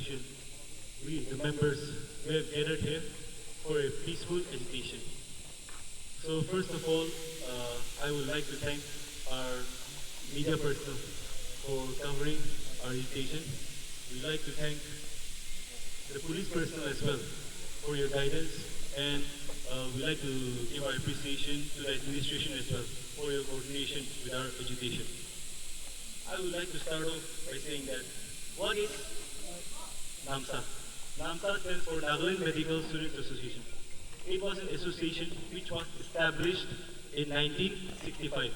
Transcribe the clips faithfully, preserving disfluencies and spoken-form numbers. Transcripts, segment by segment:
We, the members, we have gathered here for a peaceful agitation. So first of all, uh, I would like to thank our media personnel for covering our agitation. We'd like to thank the police personnel as well for your guidance, and uh, we'd like to give our appreciation to the administration as well for your coordination with our agitation. I would like to start off by saying that what is NAMSA? NAMSA stands for Nagaland Medical Students Association. It was an association which was established in nineteen sixty-five.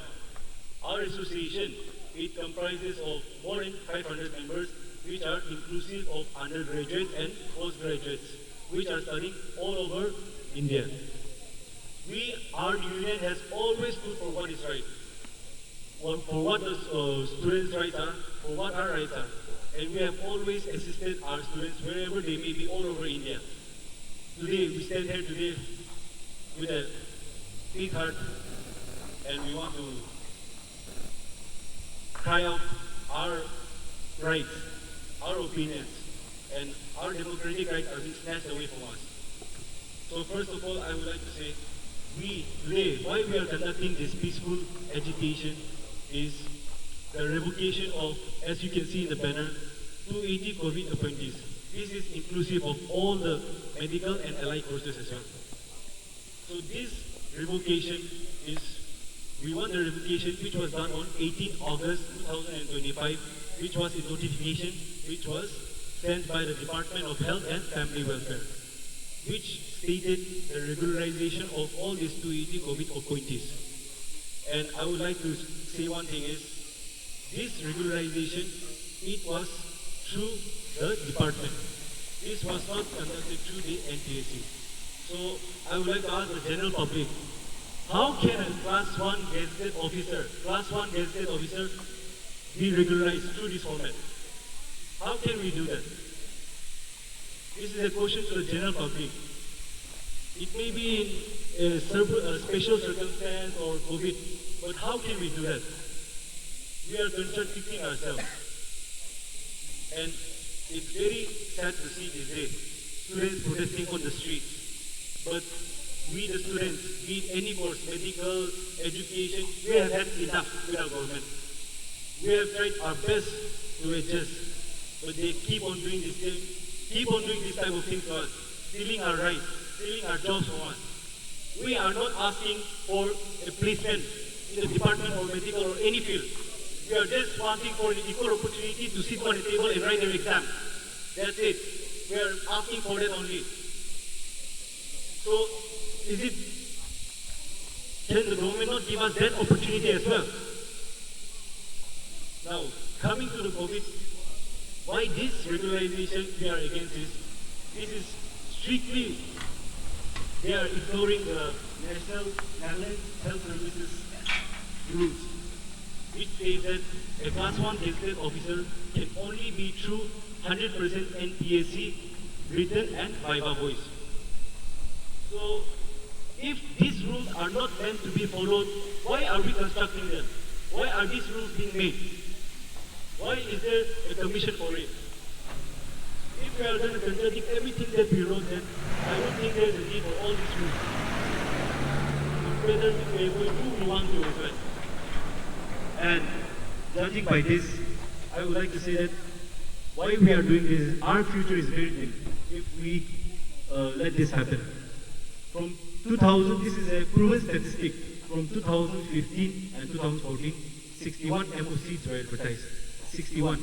Our association, it comprises of more than five hundred members, which are inclusive of undergraduates and postgraduates, which are studying all over India. We, our union has always stood for what is right, what, for what the uh, students' rights are, for what our rights are. And we have always assisted our students wherever they may be all over India. Today, we stand here today with a big heart, and we want to cry out our rights, our opinions, and our democratic rights are being snatched away from us. So first of all, I would like to say, we today, why we are conducting this peaceful agitation is the revocation of, as you can see in the banner, two eighty COVID appointees. This is inclusive of all the medical and allied courses as well. So this revocation is, we want the revocation which was done on eighteen August two thousand twenty-five, which was a notification which was sent by the Department of Health and Family Welfare, which stated the regularization of all these two eighty COVID appointees. And I would like to say one thing is, this regularization, it was through the department. This was not conducted through the N P S C. So I would like to ask the general public, how can a class one gazetted officer, class one gazetted officer be regularized through this format? How can we do that? This is a question to the general public. It may be in a, serv- a special circumstance or COVID, but how can we do that? We are contradicting ourselves. And it's very sad to see these days students protesting on the streets. But we, the students, be it any course, medical, education, we have had enough with our government. We have tried our best to adjust, but they keep on doing this thing, keep on doing this type of thing to us, stealing our rights, stealing our jobs from us. We are not asking for a placement in the department or medical or any field. We are just wanting for an equal opportunity to sit on a table and write their exam. That's it. We are asking for that only. So, is it, can the government not give us that opportunity as well? Now, coming to the COVID, why this regularization we are against is, this is strictly, they are ignoring the National Nagaland Health Services rules, which says that a class one gazetted officer can only be through hundred percent N P S C written and viva voice. So, if these rules are not meant to be followed, why are we constructing them? Why are these rules being made? Why is there a commission for it? If we are going to contradict everything that we wrote, then I don't think there is a need for all these rules. It's better if we are going to do we want to as well. And judging by this, I would like to say that why we are doing this, our future is very dim if we uh, let this happen. From two thousand, this is a proven statistic, from two thousand fifteen and two thousand fourteen, sixty-one M O Cs were advertised. sixty-one.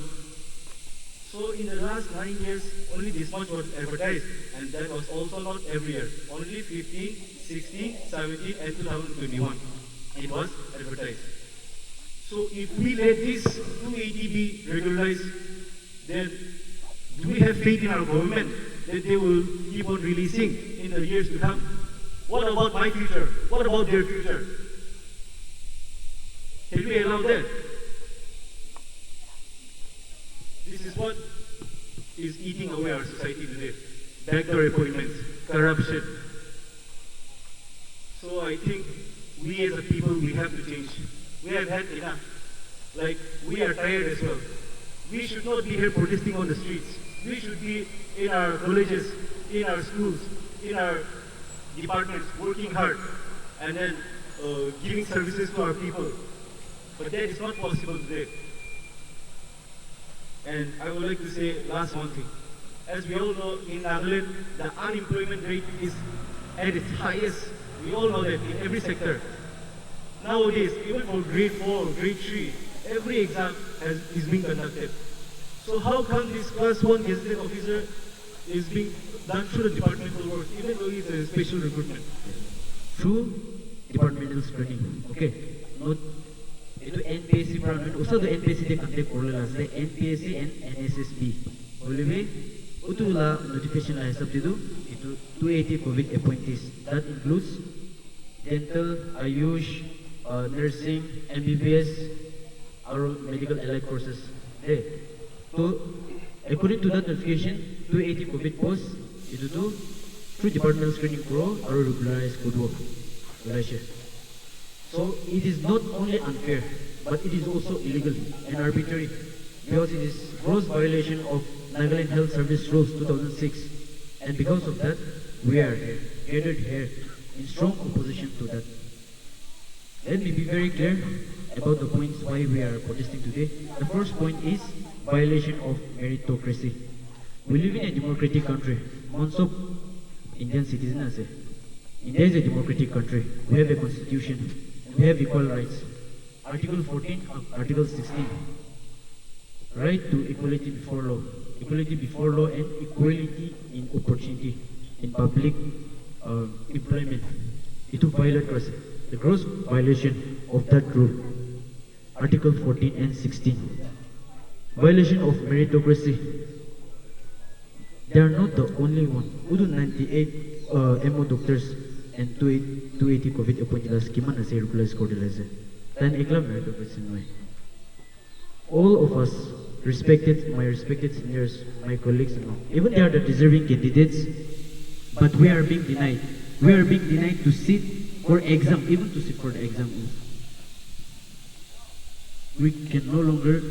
So in the last nine years, only this much was advertised, and that was also not every year. Only fifteen, sixteen, seventeen, and two thousand twenty-one, it was advertised. So if we let this two eighty be regularized, then do we have faith in our government that they will keep on releasing in the years to come? What about my future? What about their future? Can we allow that? This is what is eating away our society today. Backdoor appointments, corruption. So I think we as a people, we have to change. We have had enough. Like, we are tired as well. We should not be here protesting on the streets. We should be in our colleges, in our schools, in our departments, working hard, and then uh, giving services to our people. But that is not possible today. And I would like to say last one thing. As we all know, in Nagaland, the unemployment rate is at its highest. We all know that in every sector. Nowadays, even for grade four, grade three, every exam has, is being conducted. So how come this class one gazetted officer is being done through the departmental work, even though it's a special recruitment? Through departmental screening, okay? Not itu N P S C pra not, usa tu N P S C te contact kurle la ase, N P S C and N S S B. Hoile bi, utu la notification la hisab te tu, itu two eighty covid appointees. That includes dental, Ayush, uh, nursing, M B B S, aru medical allied courses. Hey, so according to that notification, two eighty covid post, itu tu through departmental screening kuro aru regularize kuribo. Regularize. So it is not only unfair, but it is also illegal and arbitrary because it is gross violation of Nagaland Health Service Rules two thousand six. And because of that, we are here, gathered here in strong opposition to that. Let me be very clear about the points why we are protesting today. The first point is violation of meritocracy. We live in a democratic country. Mon sob Indian citizen ase. India is a democratic country. We have a constitution. We have equal rights. Article fourteen, Article sixteen. Right to equality before law. Equality before law and equality in opportunity in public uh, employment. Itu violate kura ase. The gross violation of that rule. Article fourteen and sixteen. Violation of meritocracy. They are not the only one. Udu ninety-eight uh, M O doctors and two eighty, two eighty covid appointees kiman ase, regularize kuri dile ase. Then ekla meritocracy nohoi. All of us, respected, my respected seniors, my colleagues, and all, even they are the deserving candidates, but we are being denied. We are being denied to sit for exam, even to sit for the exam. We can no longer,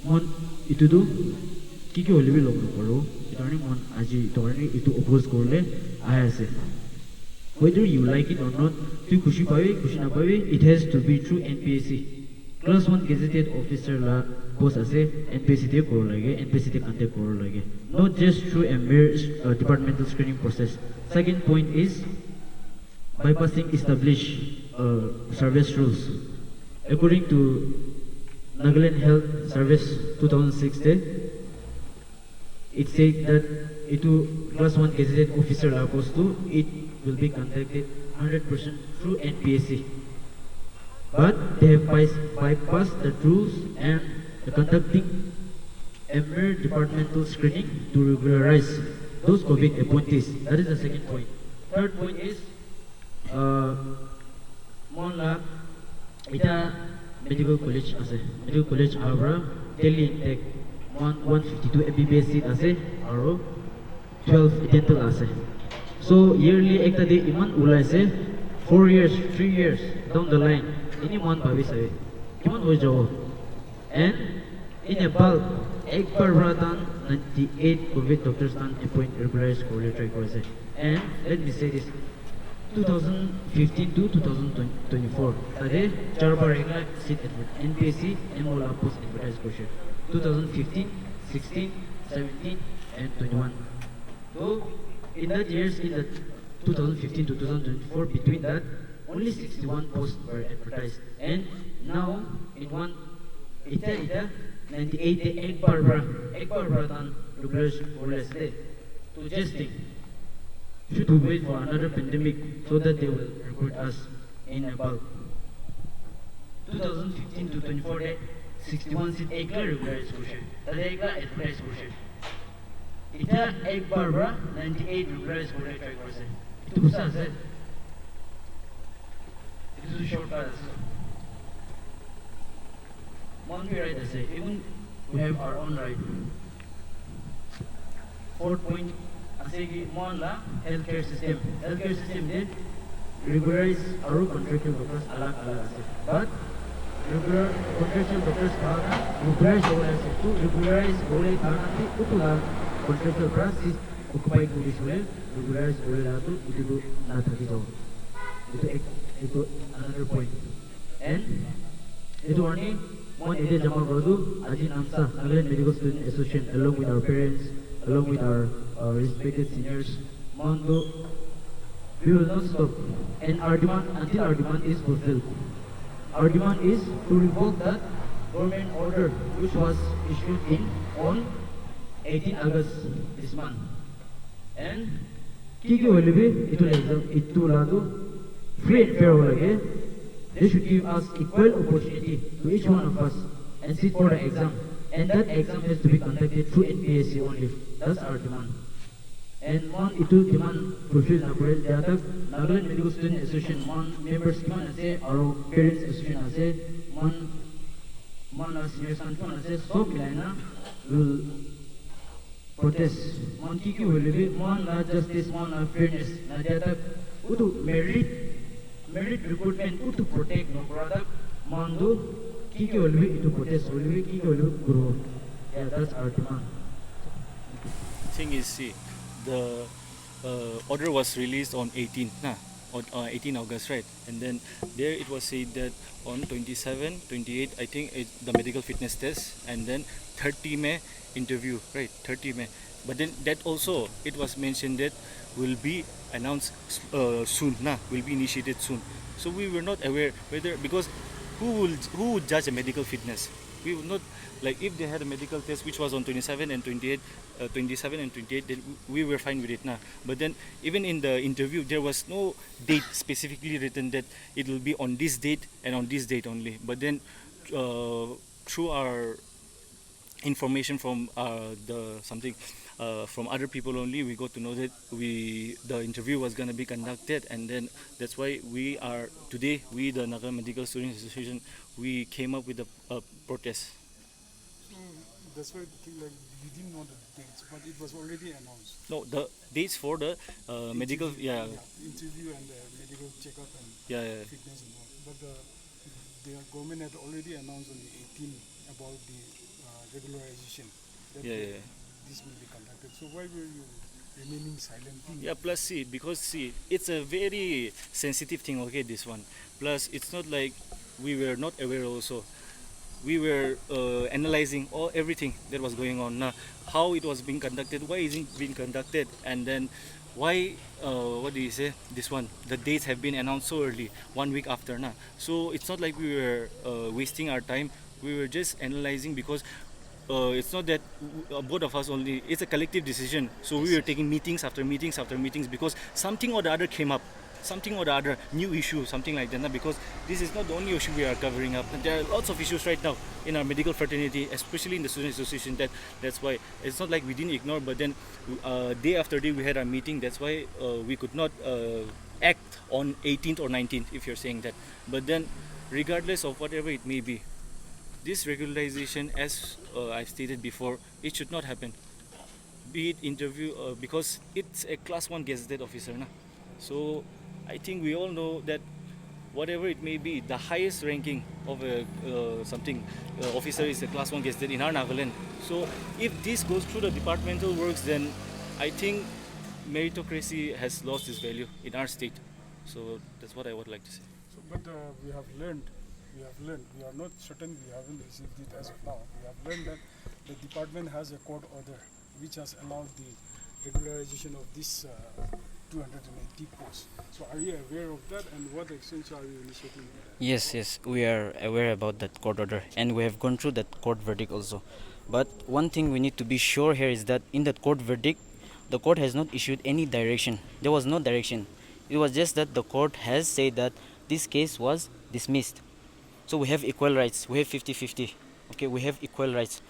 mon itu tu ki ki hoile bi lobo noparo. Itu karne mon aji itu karne itu oppose kuribole ahi ase. Whether you like it or not, tui khushi pabi, khushi napabi, it has to be through N P S C. Class one gazetted officer la post ase, N P S C te kuro lage, N P S C te contact kuro lage. Not just through a mere uh, departmental screening process. Second point is bypassing established uh, service rules. According to Nagaland Health Service two thousand six te, it said that itu class one gazetted officer la post tu it will be conducted hundred percent through N P S C. But they have bypassed the rules and conducting a mere departmental screening to regularize those covid appointees. That is the second point. Third point is uh, mon la ita medical college ase. Medical college aru daily intake one one fifty two M B B S seat ase aru twelve dental ase. So yearly ekta te iman ulai ase, four years, three years down the line, ini mon bhabi sabi kiman hoi jabo. And in a bulk, ek bar para tan ninety eight covid doctors tan appoint regularize kuribole try kuri ase. And let me say this, two thousand fifteen to two thousand twenty-four tate char bar regular seat advert, N P S C M O la post advertise kurise. Two thousand fifteen, sixteen, seventeen and twenty-one. So in that years, in the two thousand fifteen to two thousand twenty-four, between that, only sixty-one posts were advertised. And now, in one, ita ita ninety eight te ek bar bara, ek bar bara tan regularize kuribole ase. So just think, should we wait for another pandemic so that they will recruit us in a bulk? Two thousand fifteen to twenty-four te sixty-one seat ekla regularize kurise, tate ekla advertise kurise. Ita ek bar bara ninety eight regularize kuribole try kurise. Itu busa ase. Itu tu shortcut ase. Mon bi right ase. Even we have our own right. Fourth point ase ki mon la healthcare system. Healthcare system de regularize aru contractual doctors alag alag ase. But regular contractual doctors khan regularize hobole ase. Tu regularize hobole karne bi utu la contractor pra seat occupy kuri dishole, regularize kuri la tu itu tu na thaki jabo. Itu ek, itu another point. And itu ani mon ete jama kura tu aji NAMSA, Nagaland Medical Student Association, along with our parents, along with our uh, respected seniors, mon tu we will not stop. And our demand, until our demand is fulfilled. Our demand is to revoke that government order which was issued in on eighteen August this month. And ki ki hoile bi itu la exam itu la tu free and fair hobo lage. They should give us equal opportunity to each one of us and sit for the exam. And that exam has to be conducted through N P S C only. That's our demand. And mon itu demand fulfill na kore jab tak Nagaland Medical Student Association mon members kiman ase aru parents association ase, mon mon la seniors khan kiman ase, sob milai na will protest. Mon ki ki hoile bi mon la justice, mon la fairness na dia tak utu merit merit recruitment utu protect na kura tak mon tu ki ki hoile bi itu protest hoile bi ki ki hoile bi kuro. Yeah, that's our demand. Thing is, see, the uh, order was released on eighteen, na, on uh, eighteen August, right? And then there it was said that on twenty-seven, twenty-eight, I think it, the medical fitness test, and then thirty May interview, right? thirty May. But then that also it was mentioned that will be announced uh, soon, na, will be initiated soon. So we were not aware whether, because who will who would judge a medical fitness? We would not, like, if they had a medical test which was on twenty-seven and twenty-eight, uh, twenty-seven and twenty-eight, then we were fine with it, na. But then even in the interview, there was no date specifically written that it will be on this date and on this date only. But then uh, through our information from uh, the something uh, from other people only, we got to know that we the interview was going to be conducted, and then that's why we are today, we, the Naga Medical Students Association, we came up with a, a protest. So that's why the thing, like, we didn't know the dates, but it was already announced. No, the dates for the uh, medical, Interview, yeah, yeah, interview and the medical checkup and yeah, yeah. fitness and all. But the the government had already announced on the eighteen about the uh, regularization. That Yeah, the- yeah, yeah. This will be conducted. So why were you remaining silent? Yeah, plus see, because see, it's a very sensitive thing, okay, this one. Plus, it's not like we were not aware also. We were uh, analyzing all everything that was going on. Now, how it was being conducted, why is it being conducted, and then why, uh, what do you say, this one, the dates have been announced so early, one week after, na. So it's not like we were uh, wasting our time. We were just analyzing because uh, it's not that uh, both of us only. It's a collective decision. So we were taking meetings after meetings after meetings because something or the other came up, something or the other new issue, something like that. Na? Because this is not the only issue we are covering up. There are lots of issues right now in our medical fraternity, especially in the student association. That that's why it's not like we didn't ignore, but then uh, day after day we had our meeting. That's why uh, we could not uh, act on eighteenth or nineteenth, if you're saying that. But then, regardless of whatever it may be, this regularization, as uh, I've stated before, it should not happen. Be it interview, uh, because it's a class one gazetted officer, na. So I think we all know that whatever it may be, the highest ranking of a uh, something uh, officer is a class one gazetted in our Nagaland. So if this goes through the departmental works, then I think meritocracy has lost its value in our state. So that's what I would like to say. So, but uh, we have learned, we have learned, we are not certain, we haven't received it as of now. We have learned that the department has a court order which has allowed the regularization of this uh, two hundred eighty posts. So are you aware of that, and what actions are you initiating on that? Yes, yes, we are aware about that court order and we have gone through that court verdict also. But one thing we need to be sure here is that in that court verdict, the court has not issued any direction. There was no direction. It was just that the court has said that this case was dismissed. So we have equal rights. We have fifty fifty. Okay, we have equal rights.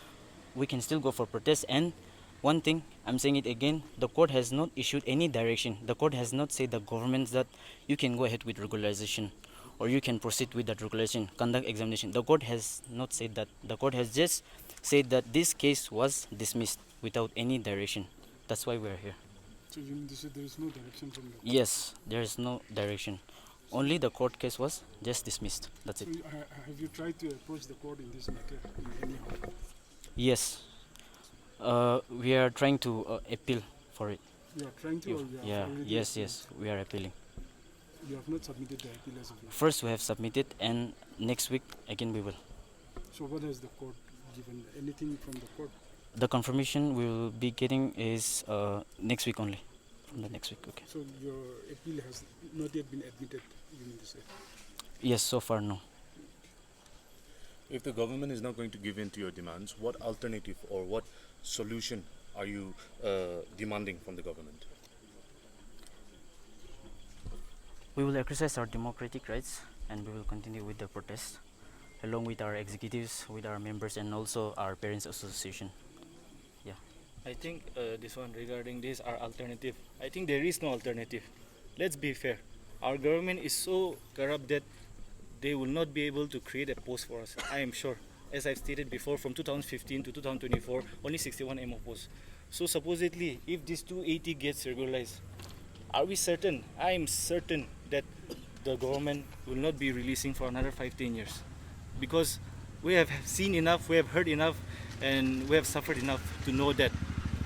We can still go for protest. And one thing, I'm saying it again, the court has not issued any direction. The court has not said the government that you can go ahead with regularization or you can proceed with that regularization, conduct examination. The court has not said that. The court has just said that this case was dismissed without any direction. That's why we are here. So you mean to say there is no direction from the court? Yes, there is no direction. Only the court case was just dismissed. That's So it. You, ha- have you tried to approach the court in this matter in any way? Yes. Uh, we are trying to uh, appeal for it. You are trying to, You- or you have yeah, already yes, appealed? Yes, we are appealing. You have not submitted the appeal as of now. First, we have submitted, and next week again we will. So what has the court given? Anything from the court? The confirmation we will be getting is uh, next week only. From the next week, okay. So your appeal has not yet been admitted, you mean to say? Yes, so far no. If the government is not going to give in to your demands, what alternative or what solution are you uh, demanding from the government? We will exercise our democratic rights and we will continue with the protest along with our executives, with our members, and also our parents association. I think uh, this one regarding this our alternative. I think there is no alternative. Let's be fair. Our government is so corrupt that they will not be able to create a post for us. I am sure. As I've stated before, from two thousand fifteen to two thousand twenty-four, only sixty-one M O posts. So supposedly, if this two eighty gets regularized, are we certain? I am certain that the government will not be releasing for another five, ten years, because we have seen enough, we have heard enough, and we have suffered enough to know that.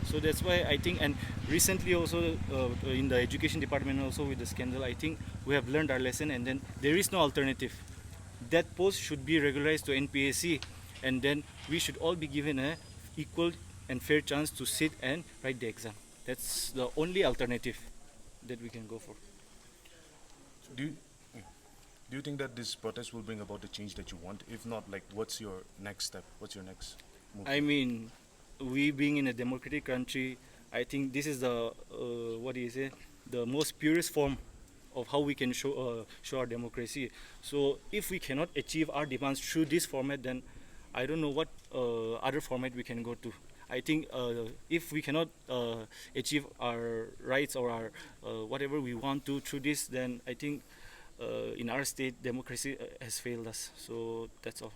So that's why I think, and recently also uh, in the education department also with the scandal, I think we have learned our lesson, and then there is no alternative. That post should be regularized to N P S C, and then we should all be given a equal and fair chance to sit and write the exam. That's the only alternative that we can go for. Do you, do you think that this protest will bring about the change that you want? If not, like, what's your next step? What's your next move? I mean, we being in a democratic country, I think this is the uh, what do you say, the most purest form of how we can show uh, show our democracy. So if we cannot achieve our demands through this format, then I don't know what uh, other format we can go to. I think uh, if we cannot uh, achieve our rights or our uh, whatever we want to through this, then I think uh, in our state democracy uh, has failed us. So that's all.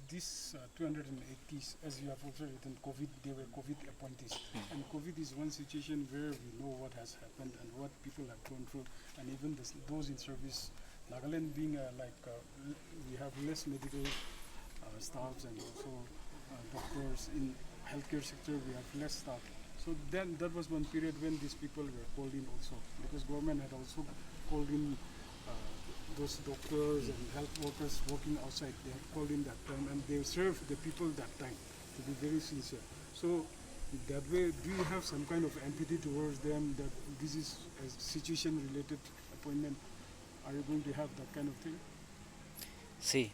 These uh, two hundred eighties, as you have also written, COVID, they were COVID appointees. And COVID is one situation where we know what has happened and what people have gone through, and even this, those in service. Nagaland being uh, like uh, l- we have less medical uh, staffs and also uh, doctors in healthcare sector, we have less staff. So then that was one period when these people were called in also, because government had also called in uh, those doctors and health workers working outside. They had called in that time and they served the people that time, to be very sincere. So that way, do you have some kind of empathy towards them, that this is a situation related appointment? Are you going to have that kind of thing? See,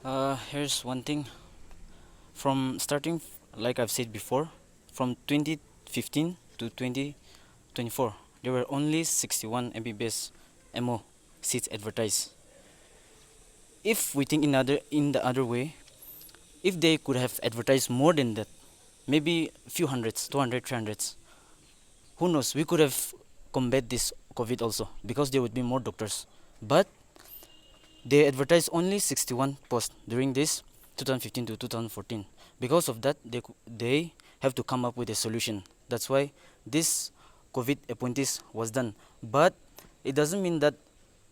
uh, here's one thing. From starting, like I've said before, from twenty fifteen to twenty twenty-four, there were only sixty-one M B B S M O seats advertised. If we think in other in the other way, if they could have advertised more than that, maybe few hundreds, two hundred, three hundreds, who knows? We could have combat this COVID also because there would be more doctors. But they advertised only sixty-one posts during this two thousand fifteen to two thousand fourteen. Because of that, they cou- they have to come up with a solution. That's why this COVID appointees was done. But it doesn't mean that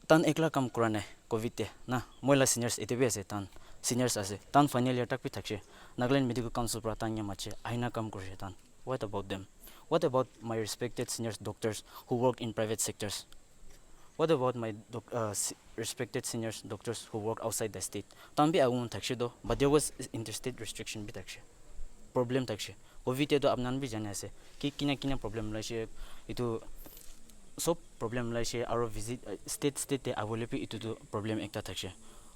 tan ekla kam kura nai COVID te na. Moi la seniors ete bi ase, tan seniors ase, tan final year tak bi thakse. Nagaland Medical Council pra tan ke mache, aina kam kurise tan. What about them? What about my respected seniors doctors who work in private sectors? What about my doc- uh, se- respected seniors doctors who work outside the state? Tan bi agun thakse do, but there was interstate restriction bi thakse, problem thakse. COVID te to apnan bi jani ase ki kina kina problem laise, itu sob problem laise, aro visit uh, state state te abole bi itu tu problem ekta thakse.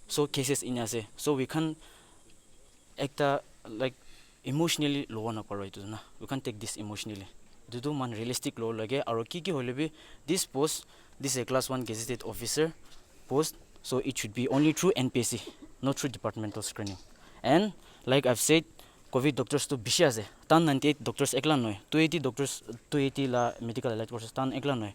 So cases in ase, so we can ekta like emotionally lobo naparo itu na. We can't take this emotionally. Itu tu man realistic lo lage, aro ki ki hoile bi this post, this is a class one gazetted officer post, so it should be only through N P S C, not through departmental screening. And like I've said, COVID doctors tu bishi ase. Tan ninety eight doctors ekla noy, two eighty doctors, two eighty la medical allied courses tan ekla noy.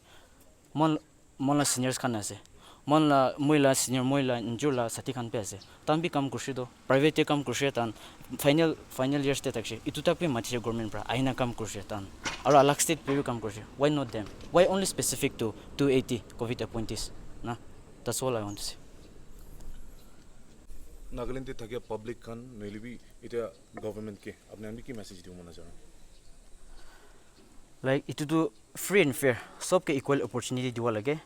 Mon mon la seniors khan ase, mon la moi la senior, moi la injur la sati khan bi ase. Tan bi kam kurise do, private te kam kurise tan. Final final years te thakse, itu tak bi matise government pra aina kam kurise tan. Aro alag state pe bi kam kurise. Why not them? Why only specific to two eighty COVID appointees? Na, that's all I want to say. Nagaland te thakia public khan nohoile bi itya government ke apni khan bi ki message dibo mon ase? Like, itu tu free and fair, sob ke equal opportunity diwa lage.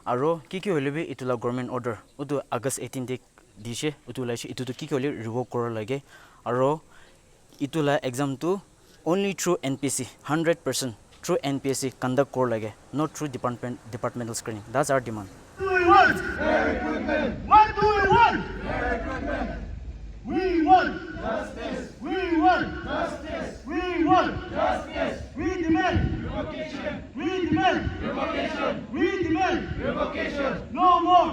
Aro ki ki hoile bi itu la government order, utu August eighteen te dishe, utu laishe, itu tu ki ki hoile revoke kora lage. Aro itu la exam tu only through N P S C, hundred percent through N P S C conduct kora lage, not through department, departmental screening. That's our demand. What do we want? What do we want? We want justice. We want justice. We want justice. We demand revocation. We demand revocation. We demand revocation. No more.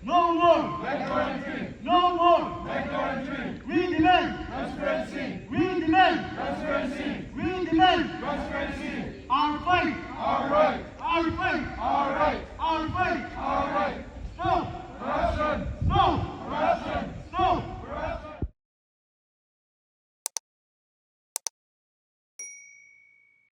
No more. No more. We demand transparency. We demand transparency. We demand transparency. Our fight. Our right. Our fight. Our right. Our fight.